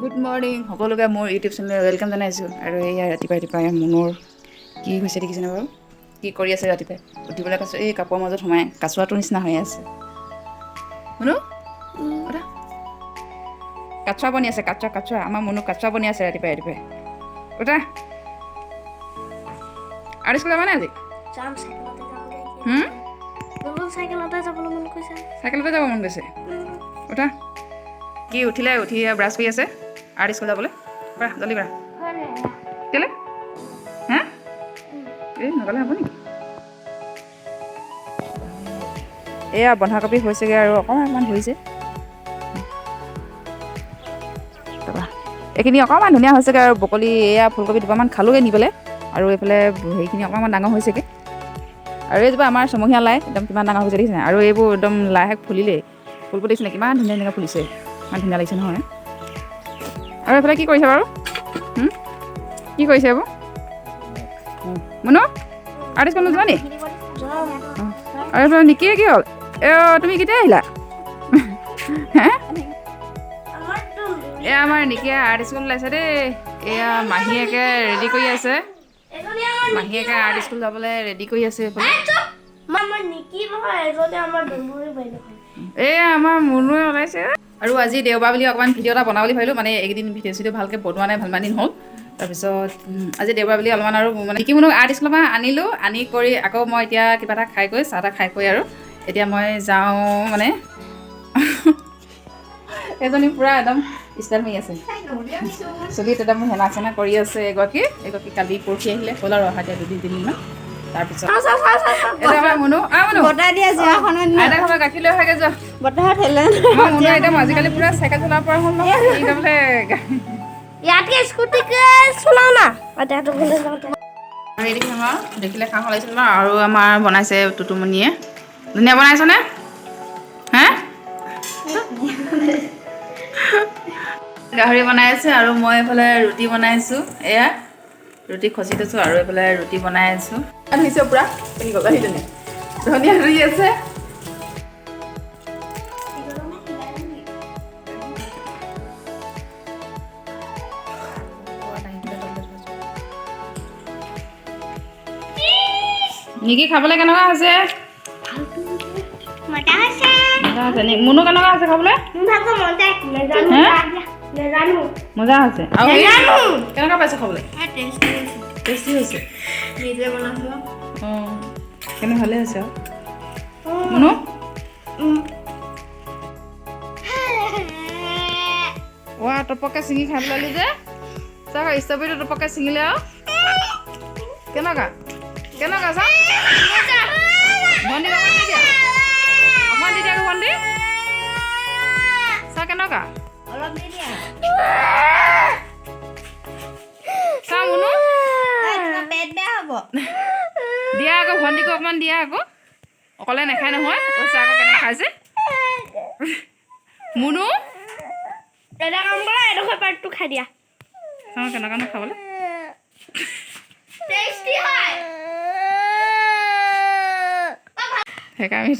Good morning সকলোকে মোৰ YouTube চেনেলত welcome জনাইছোঁ। আৰু এয়া ৰাতিপুৱা ৰাতিপুৱা মুনুৰ কি হৈছে দেখিছেনে বাৰু? কি কৰি আছে? ৰাতিপুৱাই উঠিবলৈ কৈছোঁ, এই কাপোৰৰ মাজত সোমাই কাচুৱাটোৰ নিচিনা হৈ আছে। মুনু উঠা। কাচুৱা বনি আছে, কাচুৱা কাচুৱা। আমাৰ মুনু কাচুৱা বনি আছে ৰাতিপুৱাই ৰাতিপুৱাই। উঠা আৰু স্কুল যাবানে আজি? যাম, চাইকেলতে যামগৈ। হুম? নতুন চাইকেলতে যাবলৈ মন গৈছে। চাইকেলতে যাব মন গৈছে। উঠা। কি উঠিলে? উঠি ব্ৰাছ কৰি আছে আৰু স্কুল যাবলৈ। কৰা, জল্দি কৰা। কেলে হা? এই নগ'লে হ'ব নেকি? এয়া বন্ধাকবি হৈছেগৈ আৰু অকণমান অকণমান ধৰিছে। তাৰপৰা এইখিনি অকণমান ধুনীয়া হৈছেগৈ আৰু বকলি এয়া ফুলকবি দুপামান খালোগৈ নি পেলাই। আৰু এইফালে হেৰিখিনি অকণমান ডাঙৰ হৈছেগৈ। আৰু এইজোপা আমাৰ ছমহীয়া লাই একদম কিমান ডাঙৰ হৈছে দেখিছেনে? আৰু এইবোৰ একদম লাই শাক ফুলিলেই, ফুলবোৰ দেখিছেনে কিমান ধুনীয়া ধুনীয়াকৈ ফুলিছে, ইমান ধুনীয়া লাগিছে নহয়। আৰু এইফালে কি কৰিছে বাৰু? কি কৰিছে এইবোৰ? মুনু আৰ্ট স্কুল নোযোৱা নি? আৰু এইফালে নিকিয়ে কি হ'ল? এ তুমি কেতিয়া আহিলা হে? এয়া আমাৰ নিকিয়া আৰ্ট স্কুল ওলাইছে দেই। এয়া মাহীয়েকে ৰেডি কৰি আছে, মাহীয়েকে আৰ্ট স্কুল যাবলৈ ৰেডি কৰি আছে এইফালে। এয়া আমাৰ মুনুৱে ওলাইছে। আৰু আজি দেওবাৰ বুলি অকণমান ভিডিঅ' এটা বনাব বুলি ভাবিলোঁ, মানে এইকেইদিন ভিডিঅ' চিডিঅ' ভালকৈ বনোৱা নাই, ভালমান দিন হ'ল। তাৰপিছত আজি দেওবাৰ বুলি অলপমান আৰু মানে নিকি মুনুক আৰ্ট স্কুলৰ পৰা আনিলোঁ, আনি কৰি আকৌ মই এতিয়া কিবা এটা খাই কৰি চাহ তাহ খাই কৰি আৰু এতিয়া মই যাওঁ। মানে এজনী পূৰা একদম ষ্টাইল মাৰি আছে, চুলিত একদম হেনা চেনা কৰি আছে। এগৰাকী এগৰাকী কালি পৰহি আহিলে, হ'ল আৰু অহা এতিয়া দুদিন তিনিদিনমান। তাৰপিছত এতিয়া আমাৰ মুনু মুনু আইতা ঘৰৰ গাখীৰ লৈ আহাগৈ যোৱা। আমাৰ মুনু একদম আজিকালি পূৰা চাইকেল চলাব পৰা হ'ল নহয়। একদম বোলে ইয়াতকে স্কুটিকে চলাও না। আৰু এই দেখিছে আমাৰ দেখিলে খাওঁ লাগিছিল ন। আৰু আমাৰ বনাইছে টুটুমণিয়ে, ধুনীয়া বনাইছনে হে? গাহৰি বনাই আছে আৰু মই এইফালে ৰুটি বনাইছোঁ। এয়া ৰুটি খচি থৈছোঁ আৰু এইফালে ৰুটি বনাই আছোঁ। ধুইছে পূৰা ধনিয়া ধুই আছে। নিকি খাবলৈ কেনেকুৱা হৈছে? মুনু কেনেকুৱা হৈছে খাবলৈ? মজা হৈছে। আৰু কেনেকুৱা পাইছে খাবলৈ? টেষ্টি হৈছে। অঁ, কেনে ভালে হৈছে। আৰু মুনু ৱা টপককৈ ছিঙি খাই পেলালি যে, চা ষ্ট্ৰবেৰীটো টপককৈ ছিঙিলে। আৰু কেনেকুৱা কেনেকুৱা চা? ভণ্টি অকণমান দি দিয়া, অকণমান দি দিয়া আকৌ ভণ্টি। চা কেনেকুৱা চা মুনু দিয়া আকৌ ভণ্টিকো অকণমান দিয়া আকৌ, অকলে নাখায় নহয়। চা আকৌ কেনেকৈ খাইছে মুনু। চাওঁ কেনেকুৱানো খাবলৈ। সেইকাৰণে